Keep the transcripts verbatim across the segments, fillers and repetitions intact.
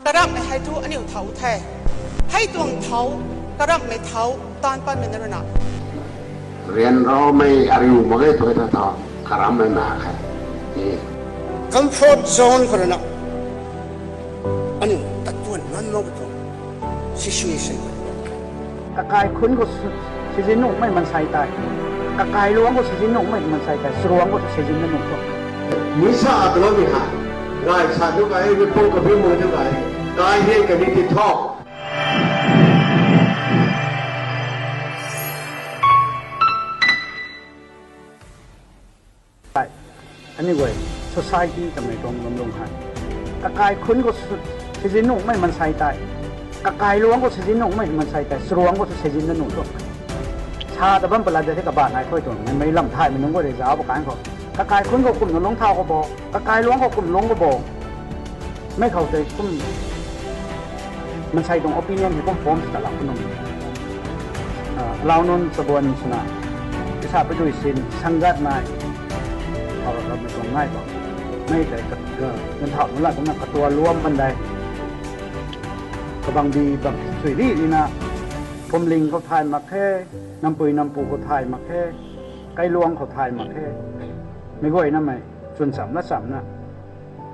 Karamhmei hei thu aniu thau the. Hei tuang thau, karamhmei thau, taanv patmei na ruina. Rianraumei ariu mak ge tu ta thau, karamhmei mak khe. Comfort zone khou ruina. Aniu tatuan ngam mak tu. Situation khou. Kakai khun khou si-, sizin nuhmei mansei tei. Kakai luang khou sizin nuhmei mansei tei. Saruang khou sizin na nuh tu. Nisa atlo ni ha. Gay sa tu gay, mi pung kabi mu tu gay. Gay hian kani ti tho. Anyway, society twmei tuang lungc lung hei. Kakai khun khou su-, sizin nuhmei mansei tei. Kakai luang khou sizin nuhmei mansei tei. Saruang khou sizin na nuh tu. Sa ta bam pala de the kabaanc nai khou tuang. Mei lam thaymei nunc khou rui zauc ba kan khou. Kakai khun khou kumna lungc thau khou bo. Kakai luang khou kum lungc khou bo. Mei khou tei kum mansei tuang opinion hei kum form ta lak nung. Ah, alau nunc chabuan swna. Kisa padui sin, sanggat nai. Khou rui kamei tuang nai bo. Mei tei ka, ka, ganthau nunc la kumna katua luam pan dei. Kabang bi bang sui ri ni na. Pumling khou thay mak khe, nampui nampu khou thay mak khe, kailuang khou thay mak khe. Mei guay namei, chwn cham la chamna.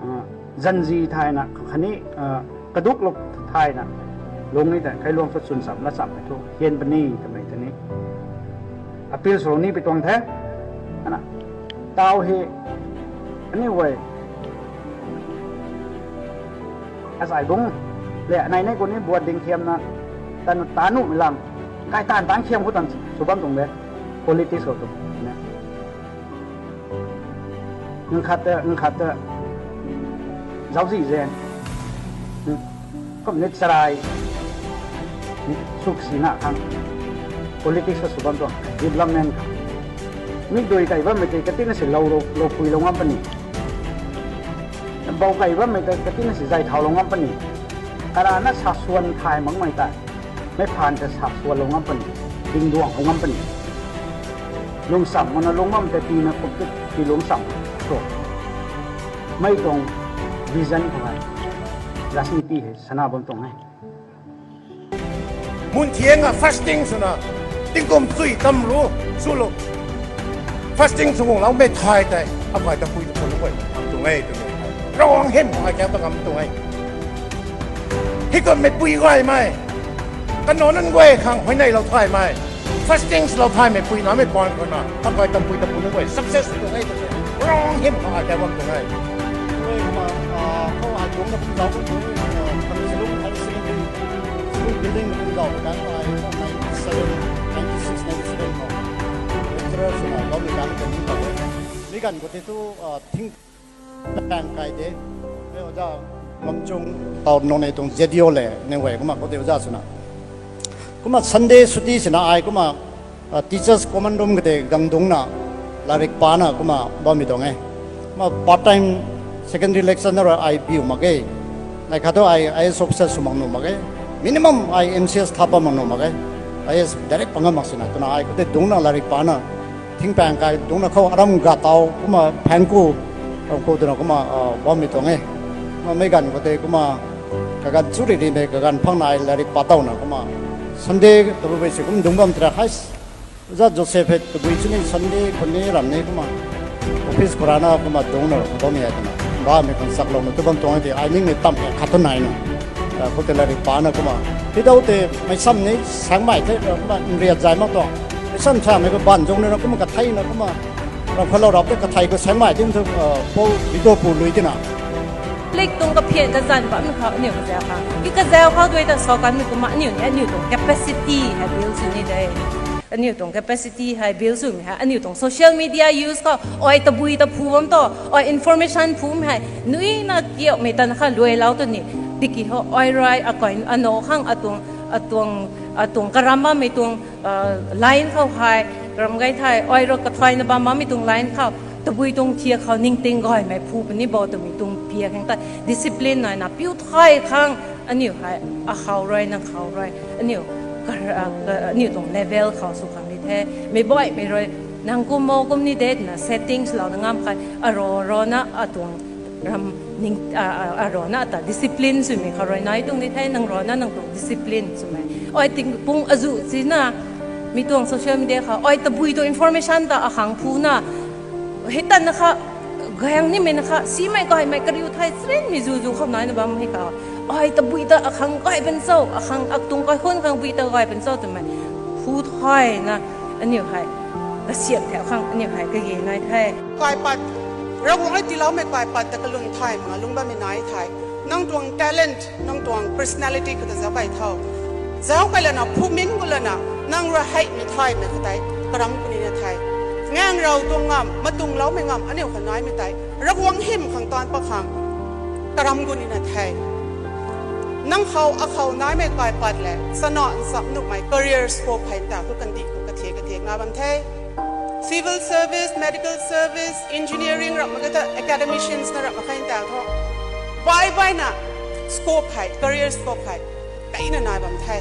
Ah, zanzi thayna, khatni, ah, kaduk luk thayna. Lung ni tei, kailuang khou chwn cham la chammei thu, hian puni, twmei tei ni. Appeal sw ni pi tuang the. Ana, tau hi, anyway. Asai bung, le, anei nei khou ni buat ding thiamna, tan, tanuhmei lang, kai tan tan thiam khou tan sw bam tuang de, politics khou tu, ne. Nkhat ta, nkhat ta, zauczi zen. Kum ni charai. Suk sina khang. Politics khou sw bam tuang. Development khang. Mikdui kai bammei tei katina si lou, lou, lou pui lou ngam puni. Bou kai bammei tei katina si zay thau lou ngam puni. Karana sa suan thay makmei tei. Mei phaan ta sa suan lou ngam puni. Dingduang lou ngam puni. Lungcham mana lung bam tei tina kum tu ti lungcham. So. Mei tuang vision khou hei. Rajniti hei sana bam tuang e. Mun thianga fasting swna, tingkum chui tam lu, sw lu. Fasting sw guang lou mei thay tei, akai ta pui ta pun guay, am tuang e, tuang e. Ravguangc hym ai kang ta ngam tuang e. Hei kum mei pui guay mei. Kanac nunc guay khang huayney lou thay mei. Fasting swlou thaymei pui namei paan khou na, akai ta pui ta pun guay, success tuang e, tuang e. Ravguangc hym ai kang bam tuang e. Ui, kumna, ah, khou ai tuang na pun zauc pun, ah, kan salung, higher secondary, school building na pun zauc kan ai, khou ninety seven, ninety six, ninety seven khou. Lecturer swna, loumei kan kan ni khou. Mi ganv khou tei thu, ah, thing pang kai de. Mei oja Mamchung tau nung nei tuang Z D O le, ne wei kumna khou tei oja swna. Kumna Sunday chutti swna ai kumna, ah, teachers common room khou tei gang dungcna, lairik pana kumna bammei tuang e. Kumna part time secondary lecturer ai biu mak ge. Nai khat thu ai I A S officer sw mak nuh mak ge. Minimum ai M C S tha pat mak nuh mak ge. I A S direct pang ngam mak sina twna ai khou tei dungcna lairik pana. Thing pang kai dungcna khou aram ga tau, kumna phang ku, ram khou twna kumna, ah, bammei tuang e. Kumna mei ganv khou tei kumna kaganv churi ri mei kaganv phangna ai lairik pa tauna kumna. Sunday tabui si kum dungc bam tei ra hei. Oja Joseph hei tabui chuni Sunday khou ni ram ni kumna. Office khou rana kumna dungcna bammei ai twna. Bammei khang saklouna tu bam tuang e tei ai ningmei tam e khat tu nai na. Ah, khou tei lairik pana kumna. Hei dau tei mei sam ni sangmei tei kumna nriat zay mak tuang. Mei sam samei khou ban zung nina kumna katheina kumna. Ram khalou rap tei kathei khou sangmei tei thu, ah, pou video pu lui tina. Lake tuang kaphian kazanc bam khou aniu kazauh khang. Ki kazauh khou dui ta sa kanmei kumna aniu ni aniu tuang capacity hei build sw ni de. Aniu tuang capacity hei build swmei hei aniu tuang social media use khou ai tabui ta phu bam tu, ai information phumei hei nuina kiaumei tan kha luailou tu ni. Tiki hou ai rui akai anac khang atuang, atuang, atuang karam bammei tuang, ah, line khou hei, karam gay thei, ai rui kathuayna bam bammei tuang line khou, tabui tuang thiak khou ningting gaymei phu puni bo twmei tuang piak khang tei, discipline naina piu thay khang, aniu hei, akhou rui, nang khou rui, aniu, kar-, ah, ka-, aniu tuang level khou sw khang ni the, meic baihmei rui, nang kum mo kum ni de twna settings louna ngam khe, aro rana atuang, Ram ning, a, a, a rana ta discipline swmei kha rui nai tuang ni the, nang rana nang tuang discipline swmei. Ai ting pung azu china, mi tuang social media kha, ai tabui tuang information ta akhang phuna, hei tan na kha, gayang nimei na kha, simei gaymei kariu thai, chrin mi zu zu khou nai na bam hei ka. Ai tabui ta akhang gay ban cho, akhang aktung kai hun khang bui ta gay ban cho twmei. Hu thai na, aniu hei, kasiam the khang, aniu hei, kage nai the. Kaipat, Ravguangc rui tiiloumei kaipat ta kalung thay mak lung bammei nai the. Nang tuang talent, nang tuang personality kata zauc kai tho. Zauc kai lana, phumin gu lana, nang rui heimei thaymei kha tei, karam gu nina the. Ngang rau tuang ngam, matungloumei ngam, aniu kha naimei tei, Ravguangc hym khang taanc pat khang, karam gu nina the. Nang khou, akhou naimei kaipat le, sana nsap nuhmei career scope hei ta, hu kandih khou kathe kathe nga bam the. Civil service, medical service, engineering ramh mak ge ta academicians na ramh mak khe ta tho. Bai baina scope hei, career scope hei, kaina nai bam the.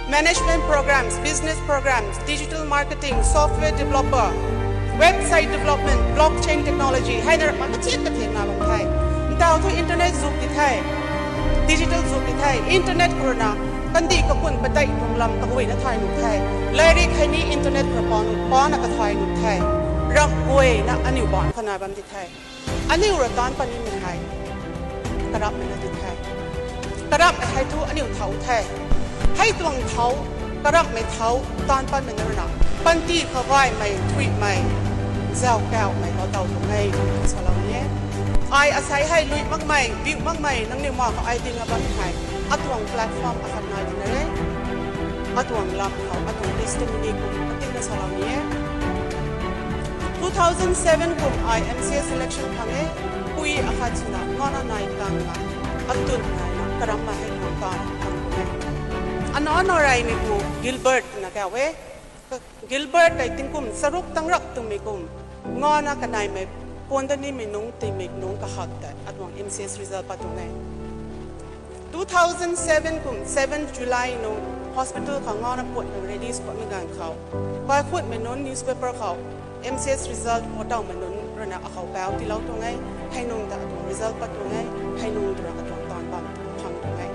Management programs, business programs, digital marketing, software developer, website development, blockchain technology, hei na ramh mak kachit kathe nai bam the. Ntau thu internet zuk di the, digital zuk di the, internet khou rui na, kandih kakun padeih tuang lam kaguayna thay nuh the. Lairik hei ni internet khou rui pa nuh, pana kathay nuh the. Ravguayna aniu baan kha nai bam di the. Aniu rui taanc pat nimei hei, karapmei na di the. Karapmei hei thu aniu thau the. Hei tuang thau, karapmei thau, taanc patmei na rui na, panty khou gaymei, thuimei, zau kaumei khou taw tuang e, salou ni e. Ai asei hei lui makmei, biu makmei, nangniw ma khou ai ding a bam hei, atuang platform akhat nai tina re. Atuang lam khou, atuang testimony kum, katinna salou ni e. Two thousand seven kum ai M C S selection phang e, pui akhat swna, ngana nai tang na, atun nai na, karamna hei tuang taanv phang e. Ana ana reymei pu Gilbert na kau e. Gilbert tei tingkum charuk tang rap twmei kum, ngana kaneimei, puan da nimei nungc, timei nungc kahak tei, atuang M C S result pat tuang e. Two thousand seven kum seven July nung hospital khou ngana puan nang release patmei ganv khou, kaikhutmei nunc newspaper khou, M C S result po tawmei nunc rui na akhou bau tiilou tuang e, hei nungc ta atuang result pat tuang e, hei nungc twra atuang taanv bam phang tuang e.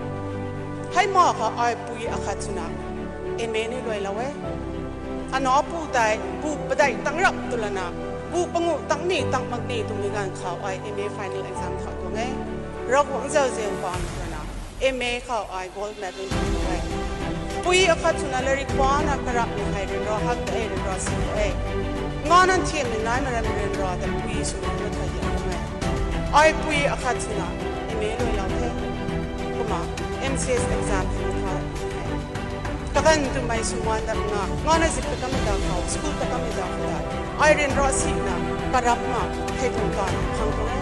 Hei ma khou ai pui akhat swna M A ni luailou e. Ana pu tei, pu padeih tang rap tw lana, pu panguh tang ni, tang mak ni twmei ganv khou ai M A final exam thau tuang e. Ravguangc zauzian paan twna, M A khou ai gold medal thau tuang e. Pui akhat swna lairik pana karapmei hei ryanra hak de, ryanra si de. Ngana nthiammei naimei ram ryanra tei pui swna ryanra thay diang tuang e. Ai pui akhat swna M A luailou the. Kumna M C S exam thau the. Kaganv twmei swmaan dat nga, ngana zip ta kammei da khou, school ta kammei da khou ta, ai ryanra sina, karapna, hei tuang taanv phang tuang e.